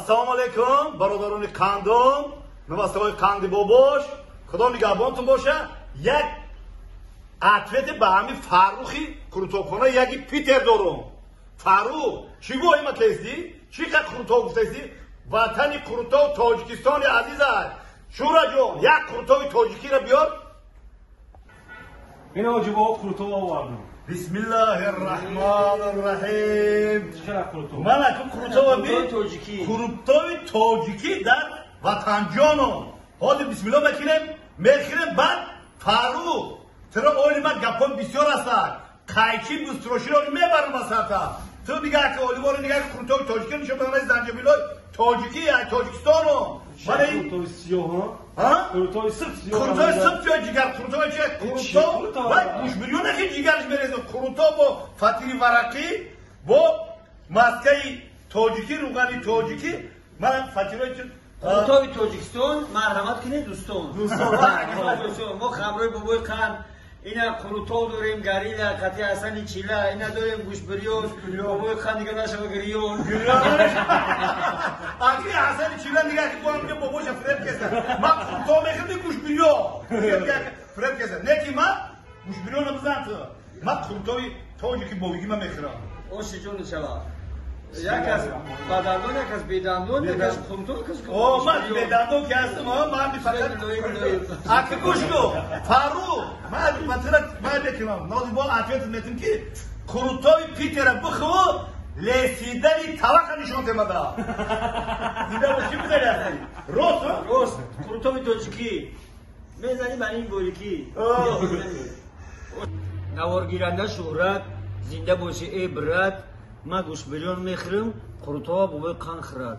Ассалому алайкум, бародарони қандон, навасаҳои қанди бобош, Худо нигаҳбонтон боша. Як ответ и ба ҳамин Фаррухи қурутобхона яки Питер дорум. Фаррух, чӣ гоҳима кестӣ? Чӣ қад қурутоб гуфтаистӣ? Ватани қурутоб Тоҷикистони азиз аст. Шураҷон, як қурутоби тоҷикиро биёр. Ин оҷибо қурутоб овардам. Бисмиллаҳи рраҳмани рраҳим. Чӣ қурутоб? Ман акун қурутоба би тоҷикӣ. Қурутоби тоҷикӣ дар ватанҷоно. Ҳозир бисмилло мекунем, мехӯрем, баъд Фаррух, туро оили ман гапҳо бисёр ҳастанд. Қайчи бустроширо мебарам ба сарта. Ту нигаҳ ки олиморо нигаҳ ки қурутоби тоҷикӣ нишон медиҳанд, занҷабилои тоҷикӣ аз Тоҷикистоно. Мана ин Қурутоби сиёҳ, ҳа? Қурутоби сирф сиёҳ. Қурутоби сирф сиёҳ ҷигар, қурутоби чи? Қурутоб вай гӯшбирён ки ҷигараш мерезад. Қурутоб бо фатири варақӣ, бо маскаи тоҷикӣ, руғани тоҷикӣ. Мана фатирои чи? Қурутоби Тоҷикистон, марҳамат кунед, дӯстон. Дӯстон, мо хамрои бобои қанд ина қурутоб дорем, гарила қати ҳасани чила, ина дорем гӯшбирён, бобои қанд дига нашава гирён. Аки ҳасани чила нигаҳ ки боам ки бобоша фиреб кеса. Ман қурутоб мехӯрдӣ, гӯшбирён фиреб кеса. Не ки ман гӯшбирёнро бизан ту. Ман қурутоби тоҷики бовигӣ ман мехӯрам. Оши ҷон шава. Як аз бадандон, як аз бедандон, як аз қурутоб, як аз О, ман бедандон ки ҳастам, ман фақат аки гӯш кун. Фаррух, ман фатира ман мекунам. Нози бо ответ метим ки қурутоби Питера бихӯр, лесидани тавақа нишон темада. Дида бош, чӣ бизари ҳастӣ? Рост? Рост, қурутоби тоҷикӣ. Мезанӣ ба ин борикӣ. Наворгиранда шӯҳрат, зинда бошӣ, э брат. Ман гӯшбирён мехӯрам, қурутоба бобои қанд хӯрад.